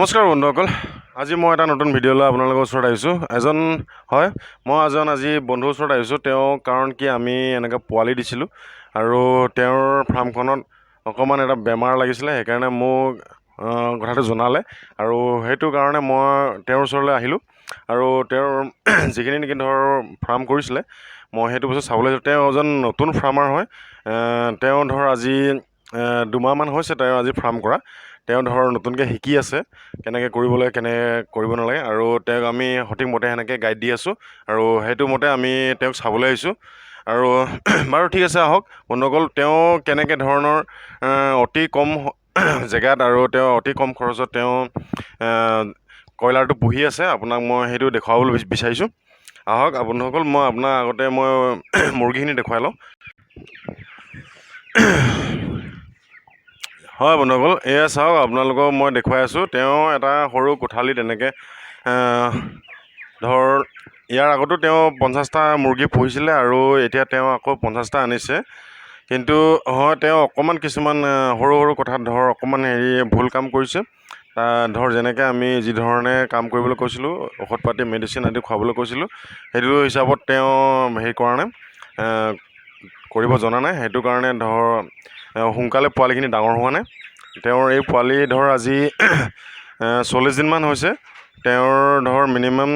নমস্কাৰ বন্ধুসকল, আজি মই এটা নতুন ভিডিঅ' লৈ আপোনালোকৰ ওচৰত আহিছোঁ। এজন হয়, মই এজন আজি বন্ধুৰ ওচৰত আহিছোঁ। তেওঁ কাৰণ কি আমি এনেকৈ পোৱালি দিছিলোঁ আৰু তেওঁৰ ফাৰ্মখনত অকণমান এটা বেমাৰ লাগিছিলে, সেইকাৰণে মোক কথাটো জনালে আৰু সেইটো কাৰণে মই তেওঁৰ ওচৰলৈ আহিলোঁ। আৰু তেওঁৰ যিখিনি নেকি ধৰ ফাৰ্ম কৰিছিলে, মই সেইটো বস্তু চাবলৈ আহিছোঁ। তেওঁ এজন নতুন ফাৰ্মাৰ হয়। তেওঁ ধৰ আজি 2 মাহমান হৈছে তেওঁ আজি ফাৰ্ম কৰা। তেওঁ ধৰ নতুনকৈ শিকি আছে কেনেকৈ কৰিব লাগে, কেনেকৈ কৰিব নালাগে। আৰু তেওঁক আমি সঠিক মতে সেনেকৈ গাইড দি আছোঁ আৰু সেইটো মতে আমি তেওঁক চাবলৈ আহিছোঁ। আৰু বাৰু ঠিক আছে, আহক বন্ধুসকল, তেওঁ কেনেকৈ ধৰণৰ অতি কম জেগাত আৰু তেওঁ অতি কম খৰচত তেওঁ কয়লাৰটো পুহি আছে, আপোনাক মই সেইটো দেখুৱাবলৈ বিচাৰিছোঁ। আহক বন্ধুসকল, মই আপোনাক আগতে মই মুৰ্গীখিনি দেখুৱাই লওঁ। হয় বন্ধুসকল, এয়া চাওক, আপোনালোকক মই দেখুৱাই আছোঁ। তেওঁ এটা সৰু কোঠালিত এনেকৈ ধৰ ইয়াৰ আগতো তেওঁ 50টা মুৰ্গী পুহিছিলে আৰু এতিয়া তেওঁ আকৌ 50টা আনিছে। কিন্তু হয়, তেওঁ অকণমান কিছুমান সৰু সৰু কথাত ধৰ অকণমান হেৰি ভুল কাম কৰিছে। ধৰ যেনেকৈ আমি যি ধৰণে কাম কৰিবলৈ কৈছিলোঁ, ঔষধ পাতি মেডিচিন আদি খুৱাবলৈ কৈছিলোঁ, সেইটো হিচাপত তেওঁ হেৰি কৰা নাই, কৰিব জনা নাই। সেইটো কাৰণে ধৰ সোনকালে পোৱালিখিনি ডাঙৰ হোৱা নাই। তেওঁৰ এই পোৱালি ধৰ আজি 40 দিনমান হৈছে। তেওঁৰ ধৰ মিনিমাম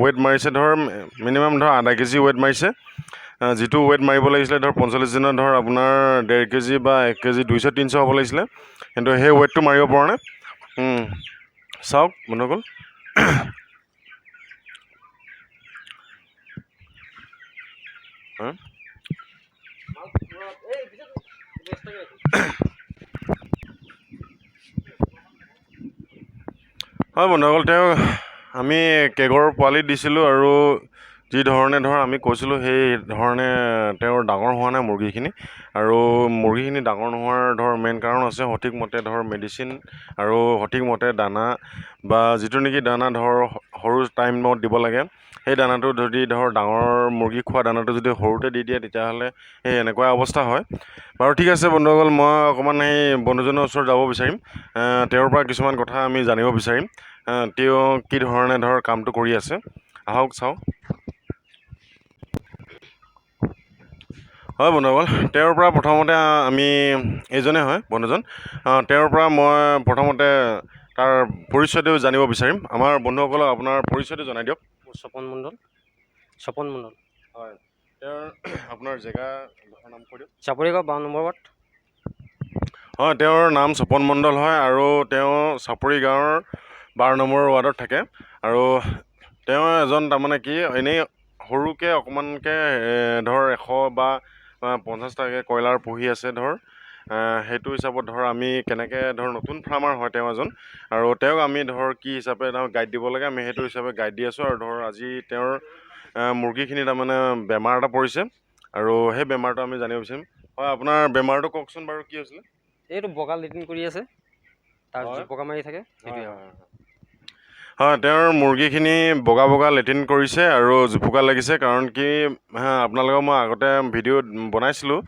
ৱেইট মাৰিছে, ধৰ মিনিমাম ধৰ আধা কেজি ৱেইট মাৰিছে। যিটো ৱেইট মাৰিব লাগিছিলে ধৰ 45 দিনত ধৰ আপোনাৰ 1.5 কেজি বা 1 কেজি 200 300 হ'ব লাগিছিলে, কিন্তু সেই ৱেইটটো মাৰিব পৰা নাই। চাওক বন্ধুসকল। হয় বন্ধুসকল, তেওঁ আমি কেগৰ পোৱালি দিছিলোঁ আৰু যি ধৰণে ধৰ আমি কৈছিলোঁ সেই ধৰণে তেওঁৰ ডাঙৰ হোৱা নাই মুৰ্গীখিনি। আৰু মুৰ্গীখিনি ডাঙৰ নোহোৱাৰ ধৰ মেইন কাৰণ আছে সঠিকমতে ধৰ মেডিচিন আৰু সঠিকমতে দানা, বা যিটো নেকি দানা ধৰ সৰু টাইমত দিব লাগে, সেই দানাটো যদি ধৰ ডাঙৰ মুৰ্গী খোৱা দানাটো যদি সৰুতে দি দিয়ে, তেতিয়াহ'লে সেই এনেকুৱা অৱস্থা হয়। বাৰু ঠিক আছে বন্ধুসকল, মই অকণমান সেই বন্ধুজনৰ ওচৰত যাব বিচাৰিম। তেওঁৰ পৰা কিছুমান কথা আমি জানিব বিচাৰিম, তেওঁ কি ধৰণে ধৰ কামটো কৰি আছে। আহক চাওঁ। হয় বন্ধুসকল, তেওঁৰ পৰা প্ৰথমতে আমি এইজনেই হয় বন্ধুজন, তেওঁৰ পৰা মই প্ৰথমতে তাৰ পৰিচয়টো জানিব বিচাৰিম। আমাৰ বন্ধুসকলক আপোনাৰ পৰিচয়টো জনাই দিয়ক। মোৰ স্বপন মণ্ডল, স্বপন মণ্ডল। হয়, তেওঁৰ আপোনাৰ জেগা নাম কৈ দিয়ক। চাপৰিগাঁও 12 নম্বৰ ৱাৰ্ড। হয়, তেওঁৰ নাম স্বপন মণ্ডল হয় আৰু তেওঁ চাপৰি গাঁৱৰ 12 নম্বৰ ৱাৰ্ডত থাকে। আৰু তেওঁ এজন তাৰমানে কি এনেই সৰুকৈ অকণমানকৈ ধৰ 100 বা 50টাকৈ কয়লাৰ পুহি আছে। ধৰ সেইটো হিচাপত ধৰ আমি কেনেকৈ ধৰ নতুন ফাৰ্মাৰ হয় তেওঁ এজন, আৰু তেওঁক আমি ধৰ কি হিচাপে ধৰ গাইড দিব লাগে, আমি সেইটো হিচাপে গাইড দি আছোঁ। আৰু ধৰ আজি তেওঁৰ মুৰ্গীখিনি তাৰমানে বেমাৰ এটা পৰিছে আৰু সেই বেমাৰটো আমি জানিব বিচাৰিম। হয়, আপোনাৰ বেমাৰটো কওকচোন বাৰু, কি হৈছিলে? এইটো বগা লেটিন কৰি আছে, তাৰ জোপকা মাৰি থাকে, সেইটোৱে। হয়, তেওঁৰ মুৰ্গীখিনি বগা বগা লেটিন কৰিছে আৰু জোপোকা লাগিছে। কাৰণ কি আপোনালোকক মই আগতে ভিডিঅ' বনাইছিলোঁ,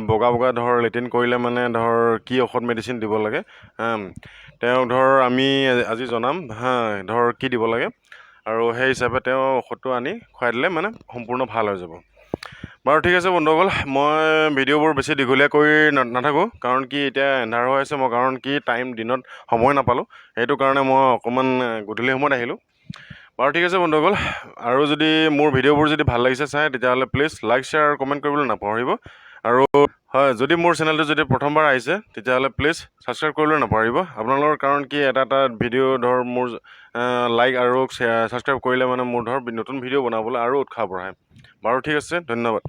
বগা বগা ধৰ লেটিন কৰিলে মানে ধৰ কি ঔষধ মেডিচিন দিব লাগে, তেওঁক ধৰ আমি আজি জনাম ধৰ কি দিব লাগে আৰু সেই হিচাপে তেওঁ ঔষধটো আনি খুৱাই দিলে মানে সম্পূৰ্ণ ভাল হৈ যাব। বাৰু ঠিক আছে বন্ধুসকল, মই ভিডিঅ'বোৰ বেছি দীঘলীয়া কৰি নাথাকোঁ, কাৰণ কি এতিয়া এন্ধাৰ হৈ আছে। মই কাৰণ কি টাইম দিনত সময় নাপালোঁ, সেইটো কাৰণে মই অকণমান গধূলি সময়ত আহিলোঁ। বাৰু ঠিক আছে বন্ধুসকল, আৰু যদি মোৰ ভিডিঅ'বোৰ যদি ভাল লাগিছে চাই, তেতিয়াহ'লে প্লিজ লাইক, শ্বেয়াৰ আৰু কমেণ্ট কৰিবলৈ নাপাহৰিব। আৰু হয়, যদি মোৰ চেনেলটো যদি প্ৰথমবাৰ আহিছে, তেতিয়াহ'লে প্লিজ ছাবস্ক্ৰাইব কৰিবলৈ নাপাহৰিব। আপোনালোকৰ কাৰণ কি এটা এটা ভিডিঅ' ধৰ মোৰ লাইক আৰু ছাবস্ক্ৰাইব কৰিলে মানে মোৰ ধৰ নতুন ভিডিঅ' বনাবলৈ আৰু উৎসাহ বঢ়ায়। বাৰু ঠিক আছে, ধন্যবাদ।